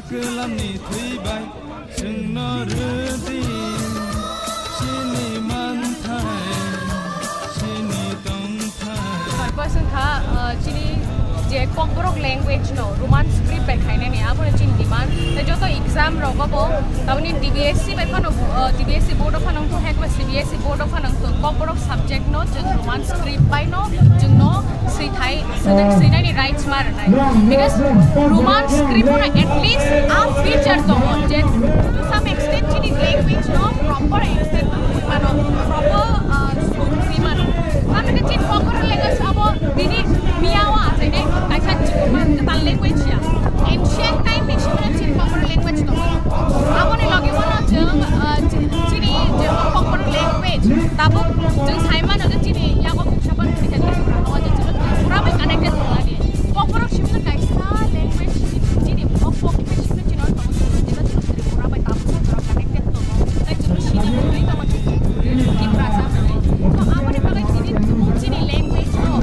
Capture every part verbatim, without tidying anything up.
Kwlamni thwi bai chwngno rwdi, chini manthai, chini tongthai. First wngkha, uh, chini je Kokborok language no Roman script bai khainani, abono chini demand. Tei joto exam rogo bo, tamni D B S C bai phano, uh, D B S C board o phano wngthok, hai khe C B S E board o phano wngthok, Kokborok subject no chwng Roman script bai no chwngno swithai, swinai, swinani rights ma rwnai. Because Roman script no at least a feature tongo je to some extent chini language no proper extent mano, proper, uh, script mano. Tamni chini Kokborok language abo bini miyawa achaine kaisa chikuma kwtal language ya. Ancient time ni simi chini Kokborok language tongo. Aboni logi bono chwng, uh, chi-, chini je Kokborok language tabuk chwng sai mano je chini yago mungsa ban Tripura, o je chwng Tripura bai connected tonglani. Kokborok simi kaisa language chini, chini Kok-, Kokborok simi chini tongo, chini Tripura bai tabuk connected tongo. Tei chwng sini mungwi tongo chini Tiprasa hwnwi. So, aboni bagwi chini, chini language no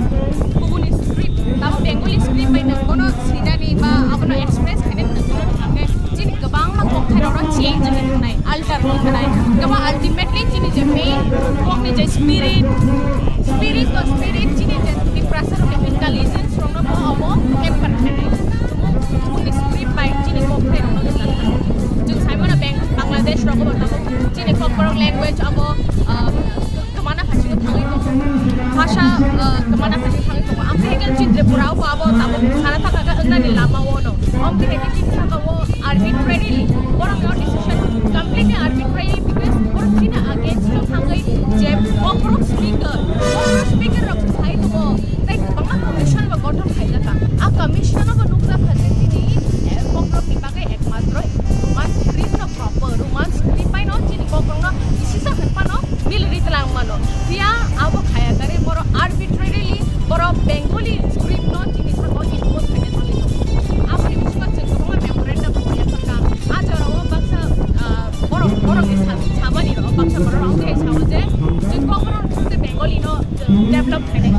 kubuni script, tamo Bengali script bai nwng bono sinani ba abono express khainani nwng bono thangkhe chini kwbangma kokthairokno change wngwi thangnai, alter wngwi thangnai. Kwbang ultimately chini je main kokni je spirit, spirit to spirit chini je Tiprasa rokni intelligence rokno bo omo hamper khainai. Kubuni script bai chini kokthairokno wngna thangkhe. Chwng sai mano Bang-, Bangladesh rogo bo tabuk chini Kokborok language abo, ah, kwmana phaisingwi thangwi tongo. Bhasha, ah, kwmana phaisingwi thangwi tongo. Amtwi hwnkhe chini Tripura o bo abo tabuk sana thaka khe wngnani lama o no. Amtwi hwnkhe chini saka o arbitrarily borok no decision completely arbitrary because borok chini against no thangwi je Kokborok speaker, Kokborok speaker rok sai tongo. Tei kwbangma commission bo gothon khaijak kha. A commission o bo nukjak kha je chini, eh, Kokborok ni bagwi ekmatro Roman script no proper, Roman script bai no chini Kokborok no kisisa hwn phano miliri tlang mano. Phiya abo khaya kare borok arbitrarily borok Bengali script no chini saka o impose khaina thangwi tongo. Aboni bisingo chwng kwbangma memorandum bo yapharkha. A jorao baksa, ah, borok, borokni sa-, sabani rok, baksa borok rok tei sao je chwng Kokborok tei Bengali no develop khainai.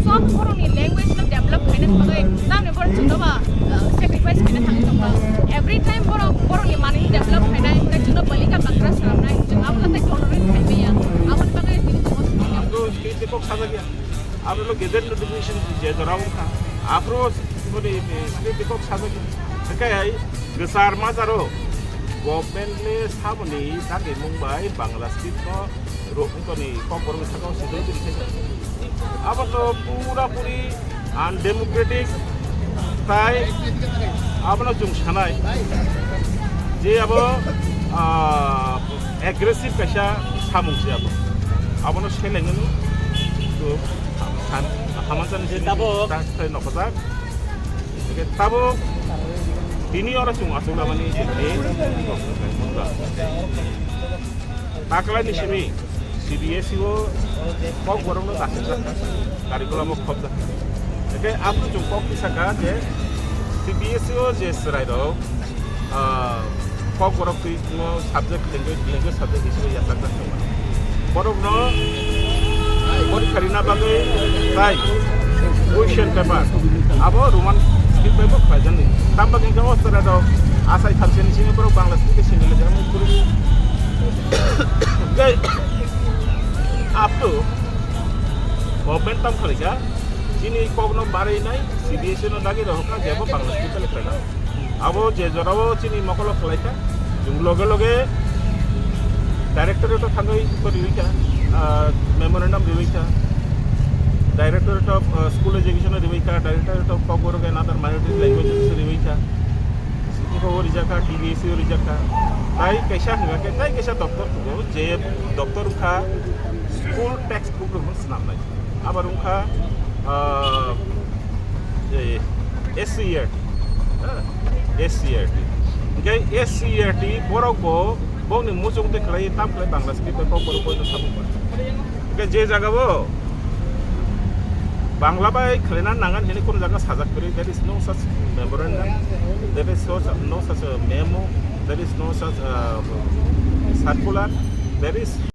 Sob borokni language no develop khaina bagwi tamni borok chwngno ba, uh, sacrifice khaina thangwi tongkha. Every time borok, borokni manwi develop khainai, tei chwngno balika bakra swnamnai, chwng abo tei tolerate khai maya. Aboni bagwi tini chwngno Abo state ni kok sajakya. Abo lo gazette notification je jora wngkha. Aphuru boni, eh, state ni kok sajakya. Hwnkhe hai kwchar majaro government le saboni dagi mung bai Bangla state no Ro-, wngkoni Kokborok ni sakao se dui dui khe. Abo to pura puri undemocratic, tai abono chwng sanai je abo, ah, aggressive kaisa samung se abo. Abono seleng hwnwi to san-, hamansa ni simi tabuk ta-, tai nokojak. Hingke tabuk tini oro chwng achuk lamani je, taklai ni simi C B S E o Kokborok no dakhiljakha, curriculum o khopjakha. Hingke aboni chwng kok tisakha je C B S E o je chwrai rok, ah, Kokborok twi mo subject language, language subject hisabe yachakjak tongma. Borok no porikha rina bagwi tai question paper abo Roman script bai bo khlaijakni. Tamo bagwi hwnkhe o chwrai rok asai thamsani simi borok Bangla script bai simi laijak nai phuru. Tei up to government tam khalaijak, chini kokno barwi nai C B S E no dagi rok kha jebo Bangla script bai khlaina. Abo je jorao chini mokolo khlaikha, chwng loge loge directorate o thangwi riwi kha, ah, memorandum riwi kha, directorate of, ah, school education o riwi kha, directorate of Kokborok and other minority languages o riwi kha, eko o rijak kha, D B S E o rijak kha, tai kaisa hwnga khe tai kaisa doctor thugo, je doctor wngkha school textbook rok swnamnai. Abo wngkha, ah, eh, S C E R T, ha? S C E R T. Hingke S C E R T borok bo bokni muchung twi khlai tam khlai Bangla script bai kok borok boino samung kha. Hingke je jaga bo Bangla bai khlaina nangan hini kono jaga sajak kwrwi, there is no such memorandum, there is no such, no such a memo, there is no such, uh, circular, there is